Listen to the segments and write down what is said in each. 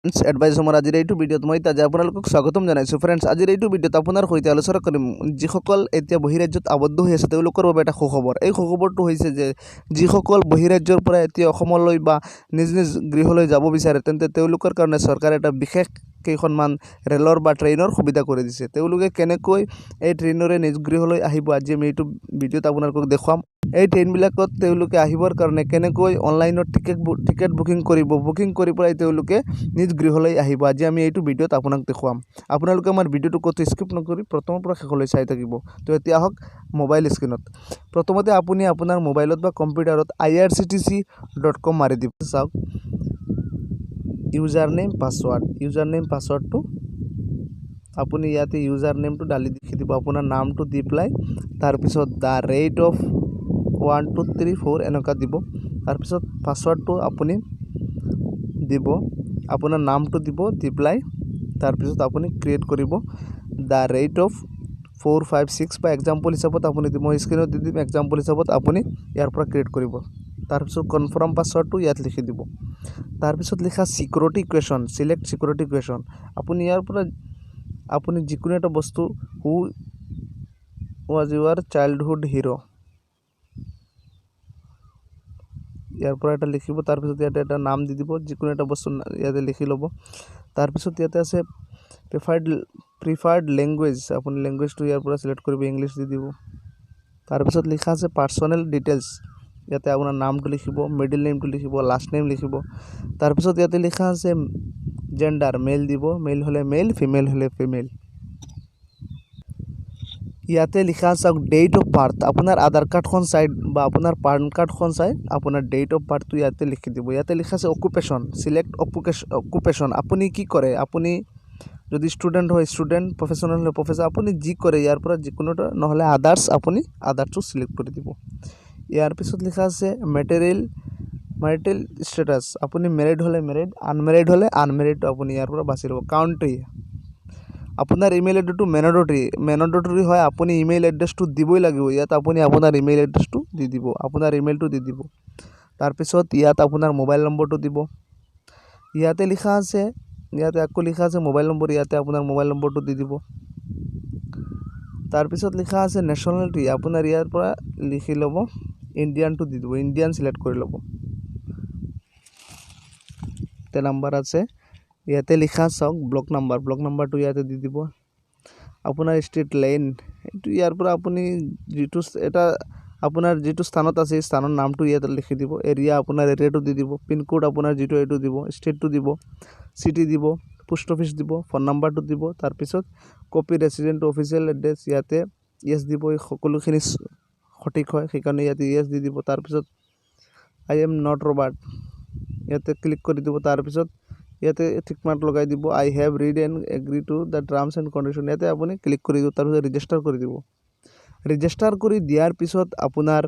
Advice হোমৰ আজিৰ এইটো ভিডিঅ'ত মই তাজে আপোনালোকক স্বাগতম জনাইছোঁ। ফ্ৰেণ্ডছ, আজিৰ এইটো ভিডিঅ'ত আপোনাৰ সৈতে আলোচনা কৰিম যিসকল এতিয়া বহিৰাজ্যত আবদ্ধ হৈ আছে তেওঁলোকৰ বাবে এটা সুখবৰ। এই সুখবৰটো হৈছে যে যিসকল বহিৰাজ্যৰ পৰা এতিয়া অসমলৈ বা নিজ নিজ গৃহলৈ যাব বিচাৰে, তেন্তে তেওঁলোকৰ কাৰণে চৰকাৰে এটা বিশেষ কেইখনমান ৰেলৰ বা ট্ৰেইনৰ সুবিধা কৰি দিছে। তেওঁলোকে কেনেকৈ এই ট্ৰেইনৰে নিজ গৃহলৈ আহিব, আজি আমি এইটো ভিডিঅ'ত আপোনালোকক দেখুৱাম। এই ট্ৰেইনবিলাকত তেওঁলোকে আহিবৰ কাৰণে কেনেকৈ অনলাইনত টিকেট বুকিং কৰিব, বুকিং কৰি পেলাই তেওঁলোকে নিজ গৃহলৈ আহিব, আজি আমি এইটো ভিডিঅ'ত আপোনাক দেখুৱাম। আপোনালোকে আমাৰ ভিডিঅ'টো ক'তো স্কিপ নকৰি প্ৰথমৰ পৰা শেষলৈ চাই থাকিব। তো এতিয়া আহক মোবাইল স্ক্ৰীণত। প্ৰথমতে আপুনি আপোনাৰ মোবাইলত বা কম্পিউটাৰত irctc.com মাৰি দিব। চাওক, user name password, user name পাছৱাৰ্ডটো আপুনি ইয়াতে ইউজাৰ নেমটো ডালি লিখি দিব, আপোনাৰ নামটো দি পেলাই তাৰপিছত the rate of 1 2 3 4 এনেকুৱা দিব। তাৰপিছত পাছৱাৰ্ডটো আপুনি দিব, আপোনাৰ নামটো দিব, দি পেলাই তাৰপিছত আপুনি ক্ৰিয়েট কৰিব the rate of 4 5 6 বা এক্সাম্পল হিচাপত আপুনি দিব, মই স্ক্ৰীণত দি দিম। এক্সাম্পল হিচাপত আপুনি ইয়াৰ পৰা ক্ৰিয়েট কৰিব। তাৰপিছত কনফাৰ্ম পাছৱাৰ্ডটো ইয়াত লিখি দিব। তাৰপিছত লিখা security question, select security question. আপুনি ইয়াৰ পৰা আপুনি যিকোনো এটা বস্তু, who was your childhood hero, ইয়াৰ পৰা এটা লিখিব। তাৰপিছত ইয়াতে এটা নাম দি দিব, যিকোনো এটা বস্তু ইয়াতে লিখি ল'ব। তাৰপিছত ইয়াতে আছে প্ৰিফাৰ্ড লেংগুৱেজ, আপুনি লেংগুৱেজটো ইয়াৰ পৰা চিলেক্ট কৰিব, ইংলিছ দি দিব। তাৰপিছত লিখা আছে পাৰ্চনেল ডিটেইলছ, ইয়াতে আপোনাৰ নামটো লিখিব, মিডিল নেমটো লিখিব, লাষ্ট নেম লিখিব। তাৰপিছত ইয়াতে লিখা আছে জেণ্ডাৰ, মেল দিব, মেল হ'লে মেল, ফিমেল হ'লে ফিমেল। ইয়াতে লিখা আছে ডেট অফ বাৰ্থ, আপোনাৰ আধাৰ কাৰ্ডখন চাই বা আপোনাৰ পান কাৰ্ডখন চাই আপোনাৰ ডেট অফ বাৰ্থটো ইয়াতে লিখি দিব। ইয়াতে লিখা আছে অকুপেশ্যন, চিলেক্ট অকুপেশ্যন, আপুনি কি কৰে, আপুনি যদি ষ্টুডেণ্ট হয় ষ্টুডেণ্ট, প্ৰফেচনেল হ'লে প্ৰফেচাৰ, আপুনি যি কৰে ইয়াৰ পৰা যিকোনো এটা, নহ'লে আদাৰ্ছ, আপুনি আদাৰ্ছটো চিলেক্ট কৰি দিব। ইয়াৰ পিছত লিখা আছে মেৰিটেল ষ্টেটাছ, আপুনি মেৰিড হ'লে মেৰিড, আনমেৰিড হ'লে আনমেৰিড, আপুনি ইয়াৰ পৰা বাছি ল'ব। কাউণ্ট্ৰি, আপোনাৰ ইমেইল এড্ৰেছটো মেণ্ডেটৰী হয়, আপুনি ইমেইল এড্ৰেছটো দিবই লাগিব। ইয়াত আপুনি আপোনাৰ ইমেইল এড্ৰেছটো দি দিব, আপোনাৰ ইমেইলটো দি দিব। তাৰপিছত ইয়াত আপোনাৰ মোবাইল নম্বৰটো দিব। ইয়াতে লিখা আছে, ইয়াতে আকৌ লিখা আছে মোবাইল নম্বৰ, ইয়াতে আপোনাৰ মোবাইল নম্বৰটো দি দিব। তাৰপিছত লিখা আছে নেশ্যনেলিটি, আপোনাৰ ইয়াৰ পৰা লিখি ল'ব, ইণ্ডিয়ানটো দি দিব, ইণ্ডিয়ান চিলেক্ট কৰি ল'ব। ইয়াতে নাম্বাৰ আছে, ইয়াতে লিখা চাওক ব্লক নাম্বাৰ, ব্লক নাম্বাৰটো ইয়াতে দি দিব। আপোনাৰ ষ্ট্ৰীট লেন, এইটো ইয়াৰ পৰা আপুনি যিটো এটা আপোনাৰ যিটো স্থানত আছে সেই স্থানৰ নামটো ইয়াতে লিখি দিব। এৰিয়া, আপোনাৰ এৰিয়াটো দি দিব। পিনক'ড আপোনাৰ যিটো এইটো দিব, ষ্টেটটো দিব, চিটি দিব, পোষ্ট অফিচ দিব, ফোন নাম্বাৰটো দিব। তাৰপিছত কপি ৰেচিডেণ্ট অফিচিয়েল এড্ৰেছ, ইয়াতে য়েছ দিব, এই সকলোখিনি সঠিক হয় সেইকাৰণে ইয়াতে য়েছ দি দিব। তাৰপিছত I am not Robert ইয়াতে ক্লিক কৰি দিব। তাৰপিছত ইয়াতে টিক মাৰ্ক লগাই দিব, I have read and agree to the terms and condition, ইয়াতে আপুনি ক্লিক কৰি দিব। তাৰপিছত ৰেজিষ্টাৰ কৰি দিব। ৰেজিষ্টাৰ কৰি দিয়াৰ পিছত আপোনাৰ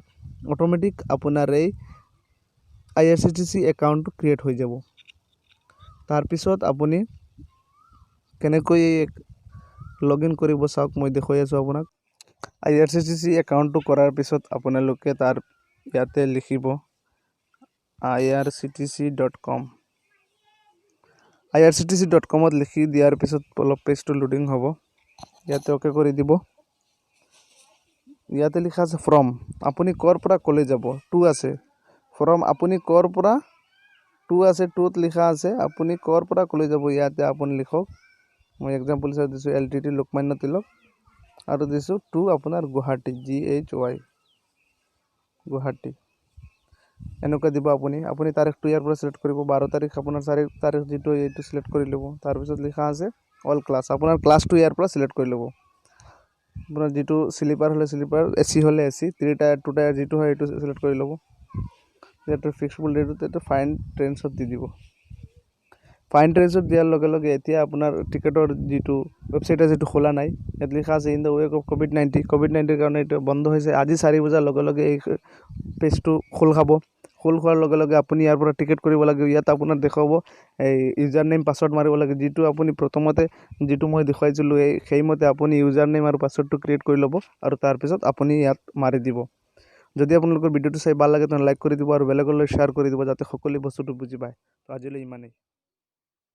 অট'মেটিক আপোনাৰ এই IRCTC একাউণ্টটো ক্ৰিয়েট হৈ যাব। তাৰপিছত আপুনি কেনেকৈ লগ ইন কৰিব চাওক, মই দেখুৱাই আছোঁ আপোনাক। IRCTC একাউণ্টটো কৰাৰ পিছত আপোনালোকে তাৰ ইয়াতে লিখিব irctc.com। irctc.comত লিখি দিয়াৰ পিছত অলপ পেজটো লোডিং হ'ব, ইয়াতে অ'কে কৰি দিব। ইয়াতে লিখা আছে ফ্ৰম, আপুনি ক'ৰ পৰা ক'লৈ যাব, টু আছে ফ্ৰম, আপুনি ক'ৰ পৰা টু আছে, টুত লিখা আছে আপুনি ক'ৰ পৰা ক'লৈ যাব। ইয়াতে আপুনি লিখক, মই এক্সাম্পল হিচাপে দিছোঁ LTT Lokmanya Tilak, আৰু দিছোঁ টু আপোনাৰ গুৱাহাটী, GHY Guwahati, এনেকুৱা দিব। আপুনি তাৰিখটো ইয়াৰ পৰা চিলেক্ট কৰিব, 12 তাৰিখ আপোনাৰ 4 তাৰিখ যিটো এইটো চিলেক্ট কৰি ল'ব। তাৰপিছত লিখা আছে অল ক্লাছ, আপোনাৰ ক্লাছটো ইয়াৰ পৰা চিলেক্ট কৰি ল'ব। আপোনাৰ যিটো শ্লিপাৰ হ'লে শ্লিপাৰ, এ চি হ'লে এ চি, 3 টায়াৰ 2 টায়াৰ যিটো হয় এইটো চিলেক্ট কৰি ল'ব। ইয়াতে ফিক্সবল ডেটত এইটো ফাইন ট্ৰেণ্ডছত দি দিব। ফাইন ট্ৰেণ্ডছত দিয়াৰ লগে লগে এতিয়া আপোনাৰ টিকেটৰ যিটো ৱেবছাইট আছে সেইটো খোলা নাই। ইয়াত লিখা আছে in the wake of COVID-19, COVID-19ৰ কাৰণে এইটো বন্ধ হৈছে। আজি 4 বজাৰ লগে লগে এই পেজটো খোল খাব। খোল খোৱাৰ লগে লগে আপুনি ইয়াৰ পৰা টিকেট কৰিব লাগিব। ইয়াত আপোনাক দেখুৱাব এই ইউজাৰ নেম পাছৱৰ্ড মাৰিব লাগে, যিটো আপুনি প্ৰথমতে যিটো মই দেখুৱাইছিলোঁ এই সেইমতে আপুনি ইউজাৰ নেম আৰু পাছৱৰ্ডটো ক্ৰিয়েট কৰি ল'ব আৰু তাৰপিছত আপুনি ইয়াত মাৰি দিব। যদি আপোনালোকৰ ভিডিঅ'টো চাই ভাল লাগে তেনেহ'লে লাইক কৰি দিব আৰু বেলেগলৈ শ্বেয়াৰ কৰি দিব, যাতে সকলোৱে বস্তুটো বুজি পায়। তো আজিলৈ ইমানেই।